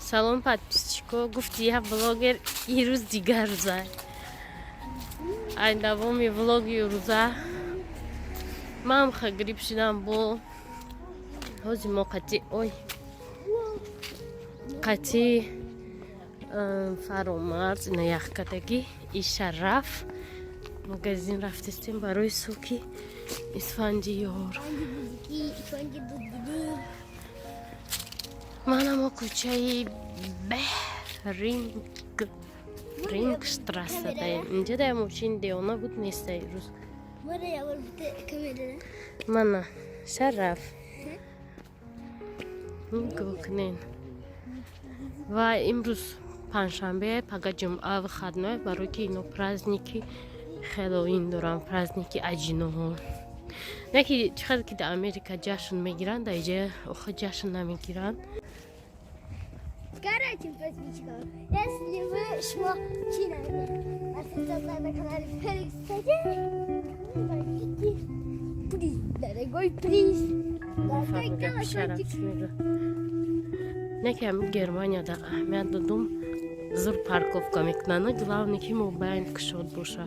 Салом, подписчико. Гуфти як блогер, ирӯз дигар рӯза. Ай давоми влоги рӯза ман ха грипп шудам, бо ҳози мо қати, ой, қати Фаромарз ина яхкадагӣ иша раф магазин рафтестем барои соки Исфандиёр. Манамо кӯчаи Бехринг Рингштрасса даем. Инҷа да мошин деона буд, неста ирӯз. Мана шараф, нигоҳ кунен. Ва имрӯз панҷшанбе, пага ҷумъа, выходной, барои ки ино праздники Хэллоуин доранд, праздники аҷиноҳо. Не ки чӣ қадр ки дар Америка ҷашн мегиранд, дар иҷа охо ҷашн намегиранд. Короче, подписчиков, если вы шмо на канале Феликс, приз, дорогой приз. Дорогой колокольчик. Не ки ҳами Германияда аҳамият додум, зур парковка мекунанд. Главное, ки мобайн кушод боша.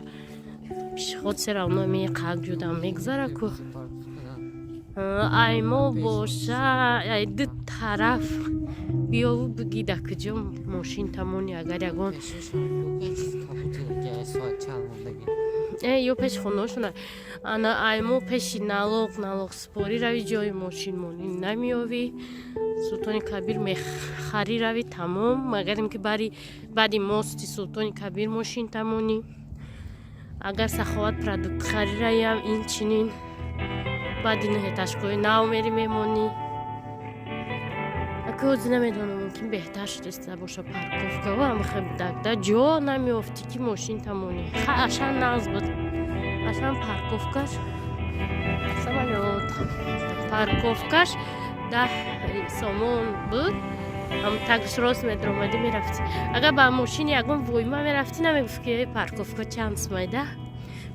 Пешеход все равно меқак ҷудам мегузара ку. Ай мо боша, ай ду тараф биёву биги, да куҷо мошин тамони, агар ягон ё пеши хонаошона ана ай мо пеши налог спорӣ рави, ҷои мошинмонӣ намеёвӣ. Султони Кабир мехарӣ, рави, тамом. Магарим ки бари баъди мости Султони Кабир мошин тамонӣ. Агар Саховат продукт харӣ раям, инчунин баъди нӯҳэтажкои нав мери мемонӣ. Ака, ҳозир намедонам, мумкин беҳтар шудеста боша парковка ва амхе будакда ҷо намеёфтӣ, ки мошин тамонӣ. Ха, ашан нағз буд, ашан парковкаш, самолёт, парковкаш 10 сомон буд. Тагш рост медромадӣ, мерафтӣ. Агар ба мошини ягон войма мерафтӣ, намегуфт, ки парковка чанд сумайда,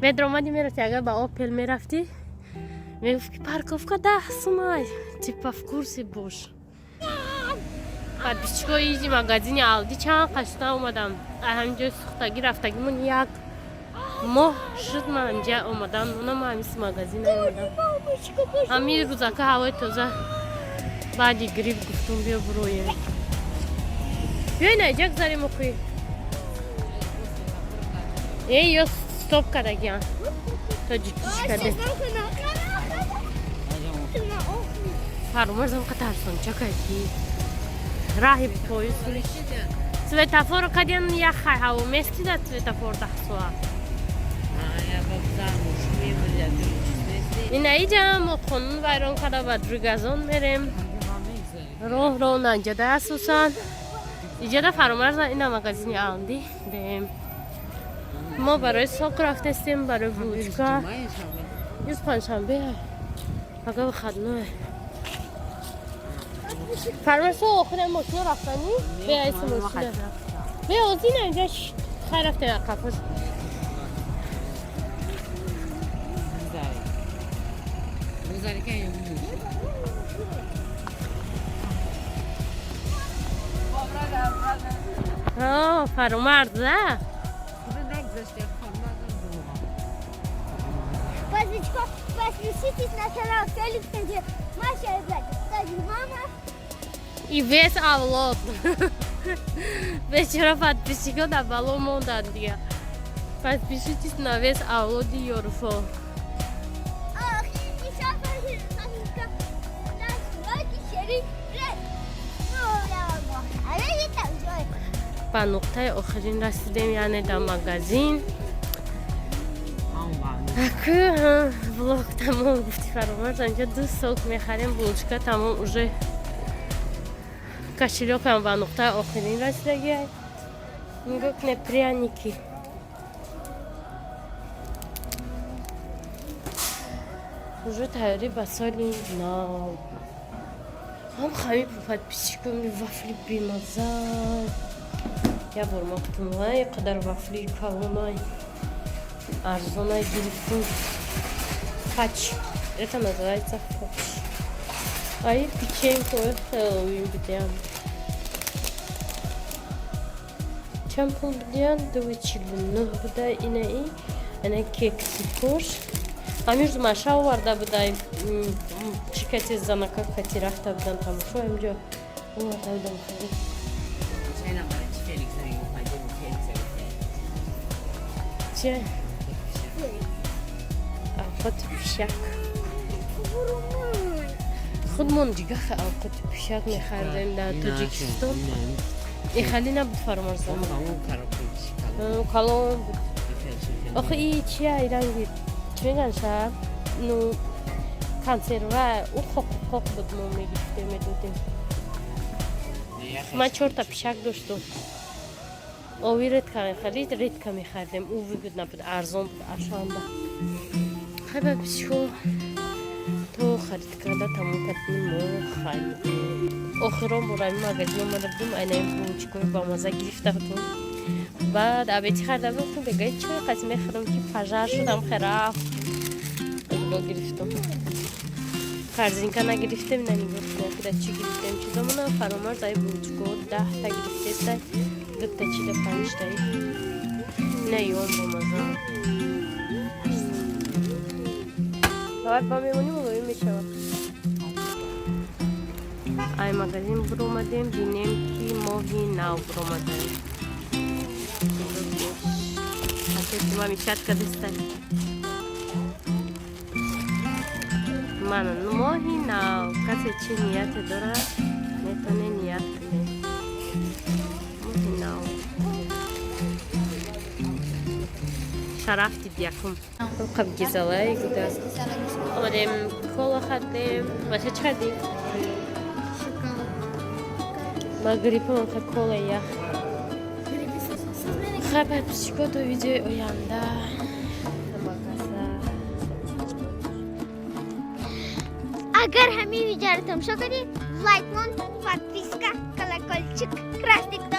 медромадӣ, мерафтӣ. Агар ба Опел мерафтӣ, мегуфт, ки парковка 10 сумай, типа в курсе бош. Подписчикои, изи магазини Алди чанд қашта омадам. Ҳаминҷои сухтагӣ рафтагимон як моҳ шуд. Ман инҷа омадам, нама ҳамис магазин омадам. Ҳамин рӯзака ҳавои тоза, баъди грипп гуфтум, биё буроем, биёй на иҷа гузарем охи. Э, ё стоп кардагиан, тоҷикиш каде. Фарумарзам қатарсончакай, ки раҳи поюз светофоро кадиан, яхай ҳаво местида, светофор 10 соат. Ина иҷа мо қонун вайрон карда, ба Дригазон мерем. Роҳ роҳ наҷада, асосан иҷада Фаромарза ина магазини Алди дем. Мо барои сок рафтестем, барои булочка. Юз панҷшанбе, пага выходной. Фармарсо, охирам мошина рафтанӣ беайси мошина бе озина инҷа хай рафтем ақафош. Фаромарза. Подпишитесь на канал Феликс, где Маша и кстати, мама. И весь авлод. Бечора подписчикҳо дар бало монданд дига. Подпишитесь на весь авлоди Ёруфо. Ах, еще подписчика. Лайки, шерик, Ба нуқтаи охирин расидем, яъне дар магазин. Аку влог тамом, гуфти Фаромарз. Анҷа ду сок мехарем, булочка, тамом. Уже кошелёкам ба нуқтаи охирин расидагиай. Нигоҳ куне, пряники. Уже тайёрӣ ба соли нав. Ҳам хами подписчикоми, вафли бемаза. Як бор ма гуфтум, вай, қадар вафли калонай, арзонай гирифтум. Фач, это называется фач. Ай, печенько Хэллоуин бидеам. Чанд пул будиян? 2,49 буда инаи. Ана кексикош. Ҳамирӯз маша оварда будай. Чӣ касе занака кати рафта будан тамошо инҷо оварда будам харид. Че? Авқоти пишак. Худмон дигаха авқоти пишак мехардем дар Тоҷикистон. Ихали набуд, Фаромарза. Калон буд. Охи, и чия, и ранги чӣ меган ша? Ну, консерва ӯ қоқ қоқ буд, мо мегирифтем, медодем. Ман чорта пишак доштум. Ови редко мехарид, редко мехардем. Ӯ выгодно набуд, арзон буд ашанда. Хай, ба пишко то харид карда тамом кардем, мо харидем. Охирон бор ами магазин омада будем, айнаи булочкои бамаза гирифта будем. Баъд абети харида будем, гуфтем, бегаи чой қаз мехӯрам, ки пожар шудам, херафт. Бо гирифтам. Корзинка нагирифтем, на нигоҳ кунем, ки чӣ гирифтем. Чизомона Фаромарз ай булочко 10-та гирифтеста, дута чида панҷтаи. Ина ён бамаза. Давай ба мемонем, лои мешавад. Ай магазин буромадем, бинем, ки моҳи нав буромадаем. Мамишат кадистай. Мана моҳи нав. Касе чӣ нияте дорад, метавоне ният кунед. Моҳи нав. Шараф дид якум. Қаб гизалай гуда. Омадем, кола хардем. Маша, чӣ хардем? Ма гриппам, ха, кола ях. Хай, подписчико, то видеои оянда. Ҳамакаса. Агар ҳамин видеоро тамошо кардед, лайк мон, подписка, колокольчик, красный.